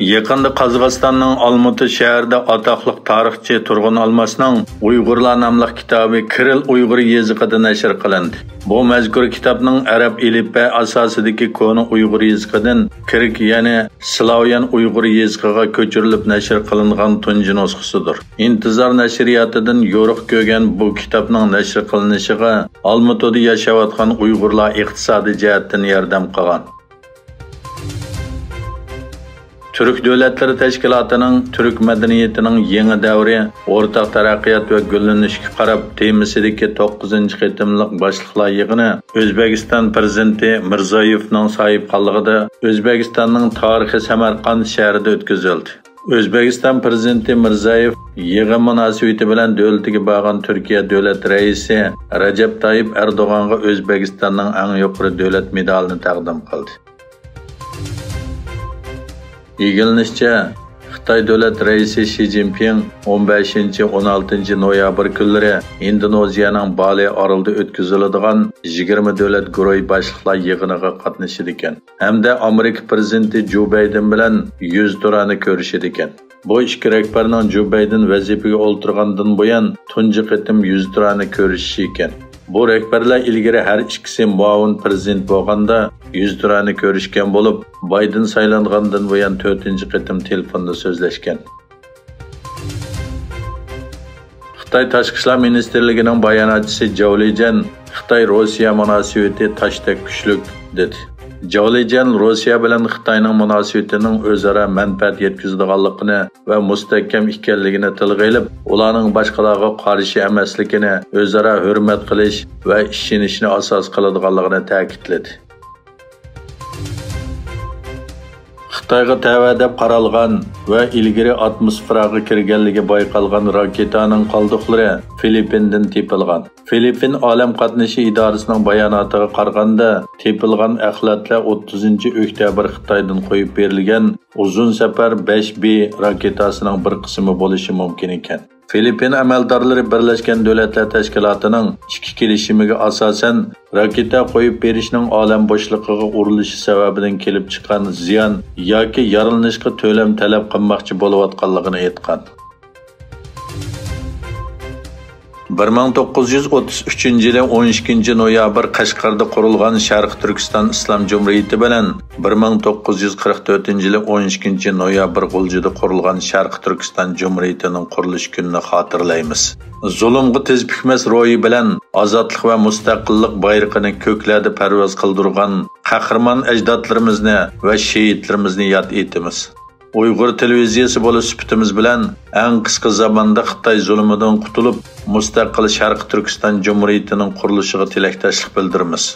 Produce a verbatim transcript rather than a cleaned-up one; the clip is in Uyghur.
يېقىندا قازاقىستاننىڭ ئالمۇتا شەھىرىدە ئاتاقلىق تارىخچى تۇرغۇن ئالماسنىڭ ئۇيغۇرلار ناملىق كىتابى كىرىل ئۇيغۇر يېزىقىدا نەشر قىلىندى. بۇ مەزكۇر كىتابنىڭ ئەرەب ئېلىپبە ئاساسىدىكى كونا ئۇيغۇر يېزىقىدىن كىرك، يەنى سلاۋيان ئۇيغۇر يېزىقىغا كۆچۈرۈلۈپ نەشر قىلىنغان تۇنجى نۇسخىسىدۇر. ئىنتىزار نەشرىياتىدىن يورۇق كۆرگەن بۇ كىتابنىڭ نەشر قىلىنىشىغا ئالمۇتىدا ياشاۋاتقان ئۇيغۇرلار ئىقتىسادىي جەھەتتىن ياردەم قىلغان. تۈرك دۆلەتلىرى تەشكىلاتىنىڭ تۈرك مەدەنىيىتىنىڭ يېڭى دەۋرى، ئورتاق تەرەققىيات ۋە گۈللىنىشكە قاراپ تېمىسىدىكى توققۇزىنچى قېتىملىق باشلىقلار يىغىنى ئۆزبېكىستان پىرېزىدېنتى مىرزىيېۋنىڭ ساھىبخانلىقىدا ئۆزبېكىستاننىڭ تارىخىي سەمەرقاند شەھىرىدە ئۆتكۈزۈلدى. ئۆزبېكىستان پىرېزىدېنتى مىرزىيېۋ يىغىن مۇناسىۋىتى بىلەن دۆلىتىگە بارغان تۈركىيە دۆلەت رەئىسى رەجەپ تايىپ ئەردوغانغا ئۆزبېكىستاننىڭ ئەڭ يۇقىرى دۆلەت مېدالىنى تەقدىم قىلدى. ئىگىلىنىشىچە، خىتاي دۆلەت رەئىسى شى جىنپىڭ ئون بەشىنچى، ئون ئالتىنچى نويابىر كۈنلىرى ئىندونېزىيەنىڭ بالى ئارىلىدا ئۆتكۈزۈلىدىغان يىگىرمە دۆلەت گۇرۇھى باشلىقلار يىغىنىغا قاتنىشىدىكەن ھەمدە ئامېرىكا پىرېزىدېنتى جو بايدېن بىلەن يۈزتۇرانە كۆرۈشىدىكەن. بۇ ئىككى رەھبەرنىڭ جو بايدېن ۋەزىپىگە ئولتۇرغاندىن بۇيان تۇنجى قېتىم يۈزتۇرانە كۆرۈشۈشى ئىكەن. بۇ رەھبەرلەر ئىلگىرى ھەر ئىككىسى مۇئاۋىن پىرېزىدېنت بولغاندا يۈزتۇرانە كۆرۈشكەن بولۇپ، بايدېن سايلانغاندىن بۇيان تۆتىنچى قېتىم تېلېفوندا سۆزلەشكەن. خىتاي تاشقى ئىشلار مىنىستىرلىكىنىڭ باياناتچىسى جاۋ لىجيەن خىتاي-روسىيە مۇناسىۋىتى تاشتەك كۈچلۈك، دېدى. جاۋ لىجيەن روسىيە بىلەن خىتاينىڭ مۇناسىۋىتىنىڭ ئۆزئارا مەنپەئەت يەتكۈزىدىغانلىقىنى ۋە مۇستەھكەم ئىكەنلىكىنى تىلغا ئېلىپ، ئۇلارنىڭ باشقىلارغا قارشى ئەمەسلىكىنى، ئۆزئارا ھۆرمەت قىلىش ۋە ئىشىنىشنى ئاساس قىلىدىغانلىقىنى تەكىتلىدى. خىتايغا تەۋە دەپ قارالغان ۋە ئىلگىرى ئاتموسفېراغا كىرگەنلىكى بايقالغان راكېتانىڭ قالدۇقلىرى فىلىپپىندىن تېپىلغان. فىلىپپىن ئالەم قاتنىشى ئىدارىسىنىڭ باياناتىغا قارىغاندا، تېپىلغان ئەخلەتلەر ئوتتۇزىنچى ئۆكتەبىر خىتايدىن قويۇپ بېرىلگەن ئۇزۇن سەپەر بەش بى راكېتاسىنىڭ بىر قىسمى بولۇشى مۇمكىن ئىكەن. فىلىپپىن ئەمەلدارلىرى بىرلەشكەن دۆلەتلەر تەشكىلاتىنىڭ ئىككى كېلىشىمىگە ئاساسەن، راكېتا قويۇپ بېرىشنىڭ ئالەم بوشلۇقىغا ئۇرۇلۇشى سەۋەبىدىن كېلىپ چىققان زىيان ياكى يارىلىنىشقا تۆلەم تەلەپ قىلماقچى بولۇۋاتقانلىقىنى ئېيتقان. بىر مىڭ توققۇز يۈز ئوتتۇز ئۈچىنچى يىلى ئون ئىككىنچى نويابىر قەشقەردە قۇرۇلغان شەرقىي تۈركىستان ئىسلام جۇمھۇرىيىتى بىلەن بىر مىڭ توققۇز يۈز قىرىق تۆتىنچى يىلى ئون ئىككىنچى نويابىر غۇلجىدا قۇرۇلغان شەرقىي تۈركىستان جۇمھۇرىيىتىنىڭ قۇرۇلۇش كۈنىنى خاتىرىلەيمىز. زۇلۇمغا تىز پۈكمەس روھى بىلەن ئازادلىق ۋە مۇستەقىللىق بايرىقىنى كۆكلەردە پەرۋاز قىلدۇرغان قەھرىمان ئەجدادلىرىمىزنى ۋە شېھىتلىرىمىزنى ياد ئېتىمىز. ئۇيغۇر تېلېۋىزىيەسى بولۇش سۈپىتىمىز بىلەن ئەڭ قىسقا زاماندا خىتاي زۇلۇمىدىن قۇتۇلۇپ، مۇستەقىل شەرقىي تۈركىستان جۇمھۇرىيىتىنىڭ قۇرۇلۇشىغا تىلەكداشلىق بىلدۈرىمىز.